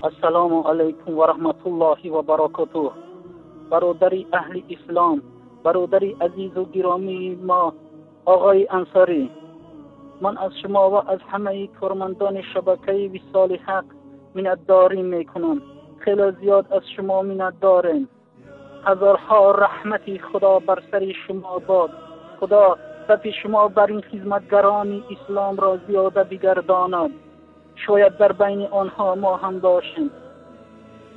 Ассалому алайкум ва раҳматуллоҳи ва баракотуҳ. Бародари аҳли ислом, бародари азизу гиромии мо, оғои Ансорӣ, ман аз шумо ва аз ҳамаи кормандони шабакаи Висоли Ҳақ миннатдорӣ мекунам. Хеле зиёд аз шумо миннатдорем. Ҳазорҳо раҳмати Худо бар сари шумо бод. Худо сафи шумо бар ин хизматгарони исломро зиёда бигардонад. Шояд дар байни онҳо мо ҳам бошем.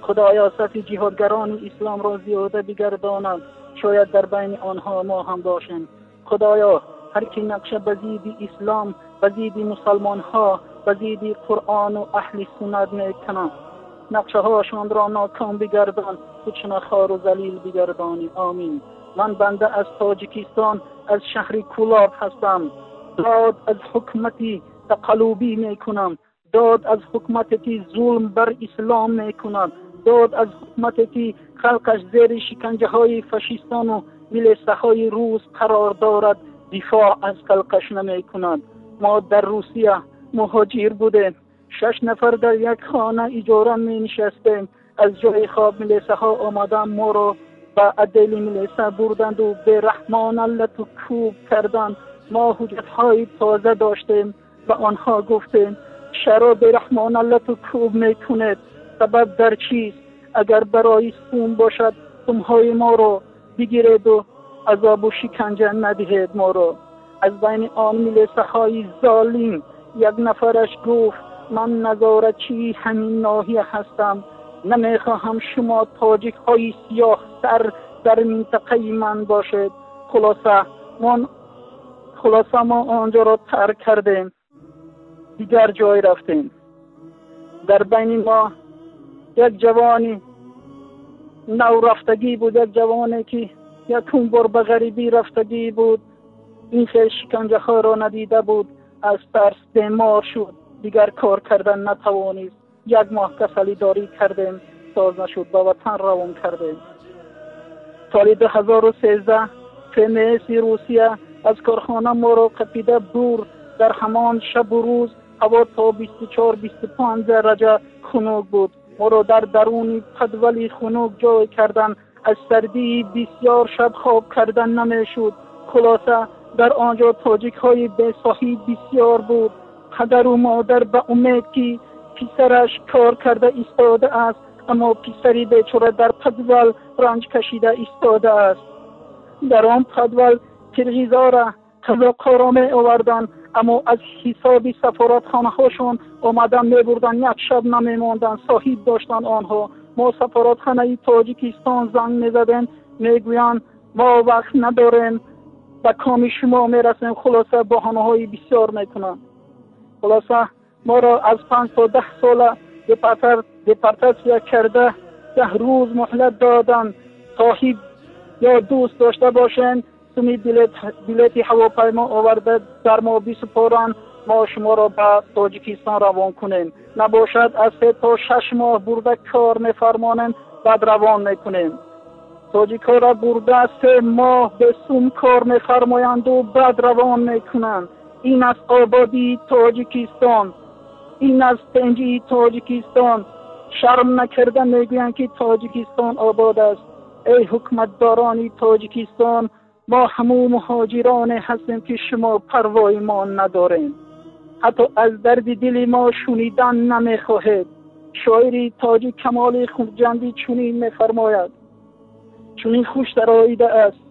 Худоё, сафи ҷиҳодгарони исломро зиёда бигардонад. Шояд дар байни онҳо мо ҳам бошем. Худоё, ҳар ки нақша ба зидди ислом, ба зидди мусалмонҳо, ба зидди Қуръону аҳли суннат мекунанд, нақшаҳояшонро ноком бигардон, худшона хору залил бигардонӣ. Омин. Ман банда аз Тоҷикистон, аз шаҳри Кӯлоб ҳастам. Дод аз ҳукумати тақаллубӣ мекунам. Дод аз ҳукумате ки зулм бар ислом мекунад. Дод аз ҳукумате ки халқаш зери шиканҷаҳои фашистону милисаҳои рус қарор дорад, дифоъ аз халқаш намекунад. Мо дар Русия муҳоҷир будем. 6 нафар дар як хона иҷора менишастем. Аз ҷои хоб милисаҳо омадан моро ба отдели милиса бурданду бераҳмона лату кӯб карданд. Мо ҳуҷҷатҳои тоза доштем, ба онҳо гуфтем: чаро бераҳмона лату кӯб мекунед? Сабаб дар чист? Агар барои сум бошад, сумҳои моро бигиреду азобу шиканҷа надиҳед моро. Аз байни он милисаҳои золим як нафараш гуфт: ман назоратчии ҳамин ноҳия ҳастам, намехоҳам шумо тоҷикҳои сиёҳсар дар минтақаи ман бошед. Хулоса мо онҷоро тарк кардем, дигар ҷой рафтем. Дар байни мо як ҷавони наврафтагӣ буд, як ҷавоне ки якум бор ба ғарибӣ рафтагӣ буд, ин хел шиканҷаҳоро надида буд, аз тарс бемор шуд, дигар кор кардан натавонист. Як моҳ касалидорӣ кардем, соз нашуд, ба ватан равон кардем. Соли 2013 ФМС Русия аз корхона моро қапида бурд. Дар ҳамон шабу рӯз ҳаво то 24-25 дараҷа хунук буд. Моро дар даруни падвали хунук ҷой карданд. Аз сардии бисёр шаб хоб кардан намешуд. Хулоса дар он ҷо тоҷикҳои бесоҳиб бисёр буд. Падару модар ба умед ки писараш кор карда истодааст, аммо писари бечора дар падвал ранҷ кашида истодааст. Дар он падвал қирғизора, қазоқҳоро меоварданд, аммо аз ҳисоби сафоратхонаҳошон омада мебурданд, як шаб намемонданд, соҳиб доштанд онҳо. Мо сафоратхонаи Тоҷикистон занг мезадем, мегӯянд мо вақт надорем, ба коми шумо мерасем. Хулоса баҳонаҳои бисёр мекунанд. Хулоса моро аз 5 то 10 сола депортатсия карда, 10 рӯз муҳлат доданд. Соҳиб ё дӯст дошта бошем, суми билети ҳавопаймо оварда дар мо бисупоранд, мо шуморо ба Тоҷикистон равон кунем. Набошад аз 3 то 6 моҳ бурда кор мефармонем, баъд равон мекунем. Тоҷикҳоро бурда 3 моҳ бе сум кор мефармоянду баъд равон мекунанд. Ин аст ободии Тоҷикистон, ин аст тинҷии Тоҷикистон. Шарм накарда мегӯянд ки Тоҷикистон обод аст. Эй ҳукуматдорони Тоҷикистон, мо ҳамун муҳоҷироне ҳастем ки шумо парвои мо надорем. Ҳатто аз дарди дили мо шунидан намехоҳед. Шоири тоҷик Камоли Хуҷандӣ чунин мефармояд, чунин хуш сароида аст: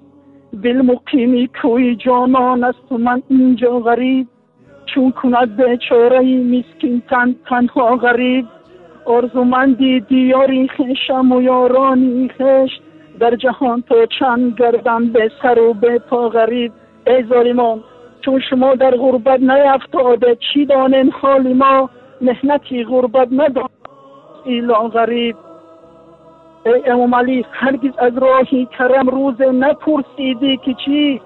дил муқими кӯи ҷонон асту ман инҷо ғариб, чун кунад бечораи мискин тан танҳо ғариб. Орзуманди диёри хешаму ёрони хеш, дар ҷаҳон то чанд гардам бесару бепо ғариб. Эй золимон, чун шумо дар ғурбат наёфтода, чӣ донем ҳоли мо? Меҳнати ғурбат надонад илло ғариб. Эй Эмомалӣ, ҳаргиз аз роҳи карам рӯзе напурсидӣ ки чист?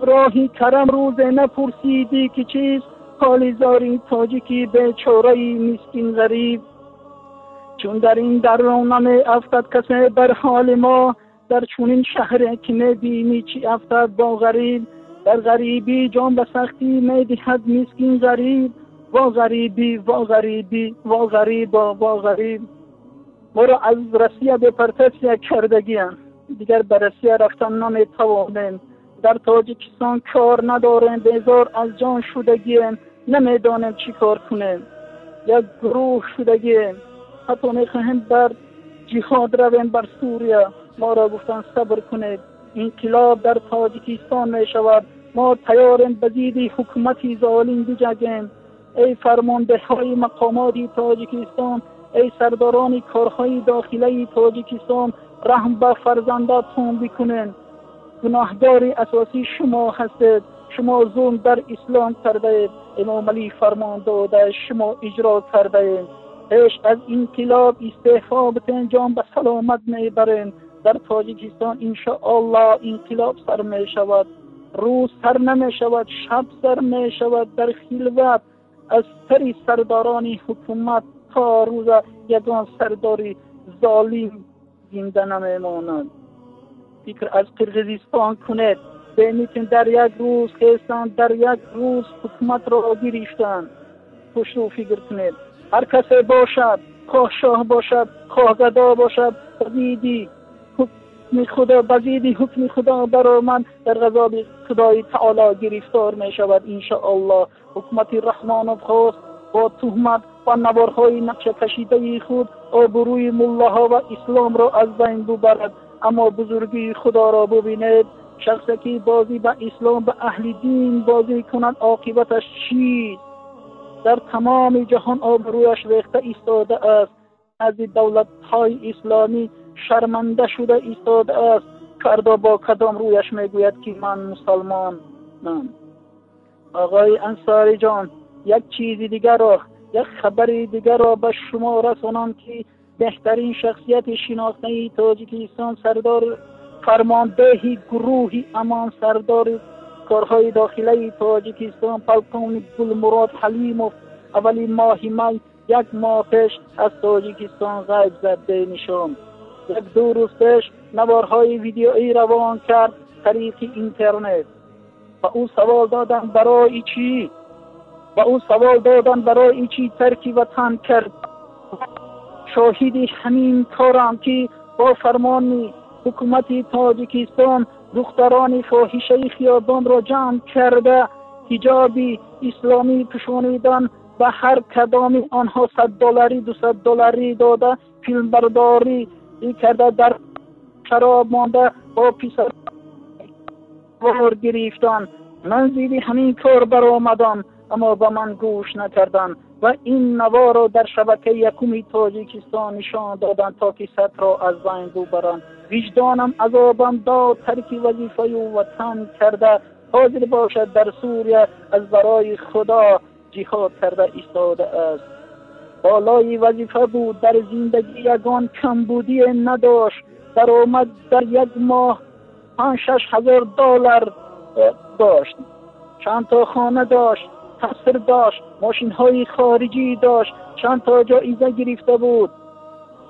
Роҳи карам рӯзе напурсидӣ ки чист? ҳоли зори тоҷики бечораи мискин ғариб. Чун дар ин дарро намеафтад касе бар ҳоли мо, дар чунин шаҳре ки мебинӣ чӣ афтад бо ғариб. Дар ғарибӣ ҷон ба сахтӣ медиҳад мискин ғариб. Ва ғарибӣ, ва ғарибӣ, ва ғарибо, ва ғариб. Моро аз Россия депортатсия кардагиянд. Дигар ба Россия рафтан наметавонем. Дар Тоҷикистон кор надорем, безор аз ҷон шудагием, намедонем чӣ кор кунем. Як гурӯҳ шудагием. Ҳатто мехоҳем бар ҷиҳод равем бар Сурия. Моро гуфтанд сабр кунед, инқилоб дар Тоҷикистон мешавад. Мо тайёрем ба зидди ҳукумати золим биҷангем. Эй фармондеҳҳои мақомоти Тоҷикистон, эй сардорони корҳои дохилаи Тоҷикистон, раҳм ба фарзандатон бикунед. Гуноҳгори асосӣ шумо ҳастед. Шумо зулм дар ислом кардаед. Эмомалӣ фармон дода, шумо иҷро кардаед. Пеш аз инқилоб истеъфо битен, ҷон ба саломат мебарем. Дар Тоҷикистон иншоаллоҳ инқилоб сар мешавад. Рӯз сар намешавад, шаб сар мешавад. Дар хилват аз сари сардорони ҳукумат то рӯза ягон сардори золим зинда намемонад. Фикр аз Қирғизистон кунед. Бемитин дар як рӯз хестанд, дар як рӯз ҳукуматро гирифтанд. Хушрӯ фикр кунед. Ҳар касе бошад, хоҳ шоҳ бошад, хоҳ гадо бошад, ба зидди ҳукми Худо, ба зидди ҳукми Худо баромад, дар ғазаби Худои Таоло гирифтор мешавад иншоаллоҳ. Ҳукумати Раҳмонов хост бо туҳмат ва наворҳои нақшакашидаи худ обрӯи муллаҳо ва исломро аз байн бубарад. Аммо бузургии Худоро бубинед. Шахсе ки бозӣ ба ислом, ба аҳли дин бозӣ кунад, оқибаташ чист? Дар тамоми ҷаҳон обрӯяш рехта истодааст. Аз давлатҳои исломӣ шарманда шуда истодааст. Фардо бо кадом рӯяш мегӯяд ки ман мусалмонам? Оғои Ансориҷон, як чизи дигарро, як хабари дигарро ба шумо расонам ки беҳтарин шахсияти шинохтаи Тоҷикистон, сардор фармондеҳи гурӯҳи Амон, сардори корҳои дохилаи Тоҷикистон, полковник Гулмурод Ҳалимов аввали моҳи май як моҳ пеш аз Тоҷикистон ғайб зад бенишон. Як ду рӯз пеш наворҳои видеоӣ равон кард тариқи интернет. Ба ӯ савол доданд барои чӣ? Ба ӯ савол доданд барои чӣ тарки ватан кард? Шоҳиди ҳамин корам ки бо фармони ҳукумати Тоҷикистон духтарони фоҳишаи хиёбонро ҷамъ карда, ҳиҷоби исломӣ пӯшонидан, ба ҳар кадоми онҳо 100 долларӣ, 200 долларӣ дода, филмбардорӣ карда, дар шароб монда бо писар гирифтан. Ман зидди ҳамин кор баромадам, аммо ба ман гӯш накарданд ва ин наворо дар шабакаи якуми Тоҷикистон нишон доданд, то ки сатро аз байн бубаранд. Виҷдонам азобам дод, тарки вазифаю ватан карда, ҳозир бошад дар Сурия аз барои Худо ҷиҳод карда истодааст. Болои вазифа буд, дар зиндагӣ ягон камбудие надошт. Даромад дар як моҳ 5-6 ҳазор доллар дошт, чанд то хона дошт, қаср дошт, мошинҳои хориҷӣ дошт, чанд то ҷоиза гирифта буд,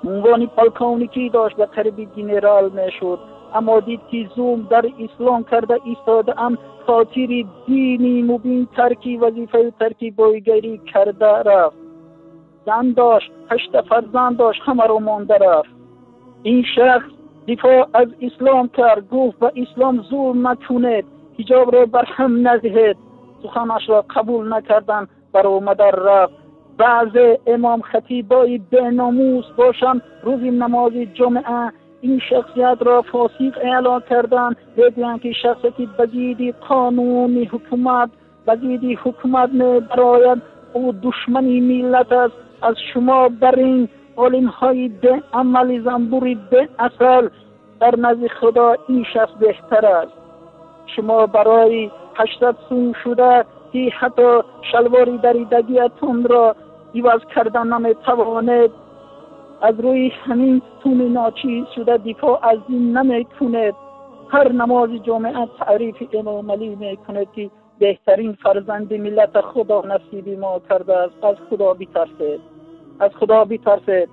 унвони полковникӣ дошт, ба қариби генерал мешуд. Аммо дид ки зулм дар ислом карда истодаам, хотири дини мубин тарки вазифаю тарки бойгарӣ карда рафт. Зан дошт, ҳашта фарзанд дошт, ҳамаро монда рафт. Ин шахс дифоъ аз ислом кард, гуфт ба ислом зулм накунед, ҳиҷобро барҳам надиҳед. Суханашро қабул накарданд, баромада рафт. Баъзе имомхатибои беномус бошанд, рӯзи намози ҷумъа ин шахсиятро фосиқ эълон карданд. Мегӯянд ки шахсе ки ба зидди қонуни ҳукумат, ба зидди ҳукумат мебарояд, ӯ душмани миллат аст. Аз шумо бар ин олимҳои беамали занбури беасал дар назди Худо ин шахс беҳтар аст. Шумо барои 800 сум шуда ки ҳатто шалвори даридагиатонро иваз кардан наметавонед, аз рӯи ҳамин суми ночиз шуда дифоъ аз дин намекунед. Ҳар намози ҷомеа таърифи Эмомалӣ мекунед ки беҳтарин фарзанди миллата Худо насиби мо кардааст. Аз Худо битарсед, аз Худо битарсед.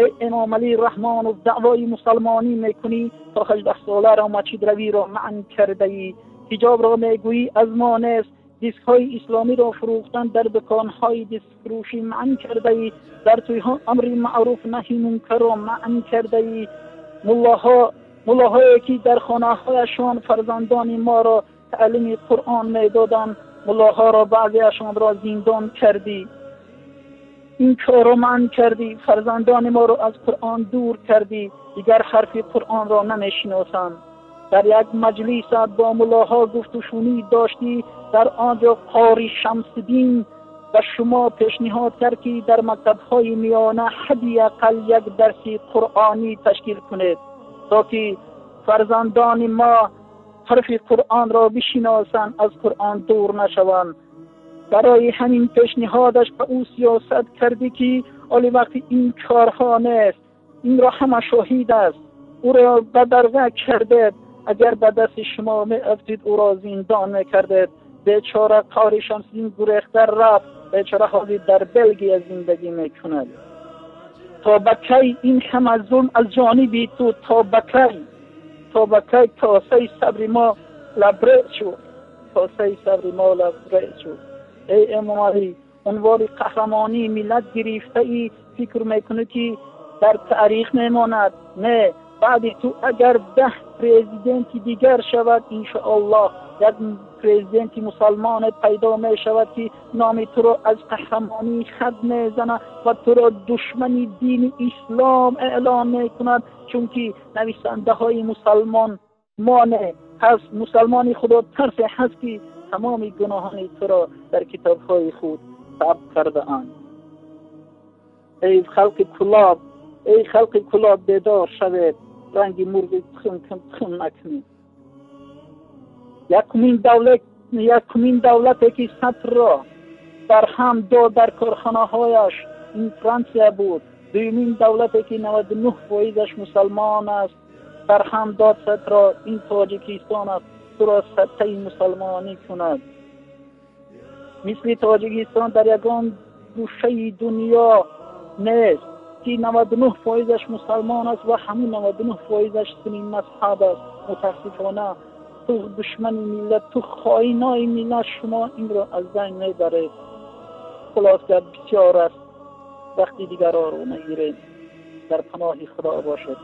Эй Эмомалӣ Раҳмонов, даъвои мусалмонӣ мекунӣ, то 18 соларо масҷидравиро манъ кардаӣ. Ҳиҷобро мегӯӣ аз мо нест. Дискҳои исломиро фурӯхтан дар дуконҳои дискфурӯшӣ манъ кардаӣ. Дар тӯйҳо амри маъруф наҳи мункарро манъ кардаӣ. Муллоҳое ки дар хонаҳояшон фарзандони моро таълими Қуръон медоданд, муллоҳоро баъзеашонро зиндон кардӣ. Ин корро манъ кардӣ, фарзандони моро аз Қуръон дур кардӣ, дигар ҳарфи Қуръонро намешиносанд. Дар як маҷлис бо муллоҳо гуфтушунид доштӣ, дар он ҷо Қори Шамсиддин ба шумо пешниҳод кард, ки дар мактабҳои миёна ҳадди ақал як дарси қуръонӣ ташкил кунед, то ки фарзандони мо ҳарфи Қуръонро бишиносанд, аз Қуръон дур нашаванд. Барои ҳамин пешниҳодаш ба ӯ сиёсат кардӣ, ки ҳоли вақти ин корҳо нест, инро ҳама шоҳид аст. Ӯро бадарға кардед, агар ба дасти шумо меафтид, ӯро зиндон мекардед. Бечора Қори Шамсиддин гурехта рафт, бечора ҳозир дар Белгия зиндагӣ мекунад. То ба кай ин ҳама зулм аз ҷониби ту? То ба кай? То ба кай косаи сабри мо лабрез шуд? Косаи сабри мо лабрез шуд. Эй Эмомалӣ, унвони қаҳрамонии миллат гирифтаӣ, фикр мекунӣ, ки дар таърих мемонад? Не, баъди ту агар 10 президенти дигар шавад, иншоаллоҳ як президенти мусалмоне пайдо мешавад, ки номи туро аз қаҳрамонӣ хат мезанад ва туро душмани дини ислом эълон мекунад, чунки нависандаҳои мусалмон моне ҳаст, мусалмони худотарсе ҳаст, ки тамоми гуноҳони туро дар китобҳои худ сабт кардаанд. Эй халқи Кулоб, эй халқи Кулоб, бедор шавед, ранги мурғи тухм накунед. Якумин давлате ки сатрро барҳам дод дар корхонаҳояш, ин Франсия буд. Дуюмин давлате ки 99%-аш мусалмон аст, барҳам дод сатро, ин Тоҷикистон аст. Туро садқаи мусалмонӣ кунад. Мисли Тоҷикистон дар ягон гӯшаи дунё нест, ки 99%-аш мусалмон аст ва ҳамун 99%-аш сунни мазҳаб аст. Мутаассифона, ту душмани миллат, ту хоинои миллат, шумо инро аз байн мебаред. Хулос, гап бисёр аст, вақти дигарро нагирем. Дар паноҳи Худо бошед.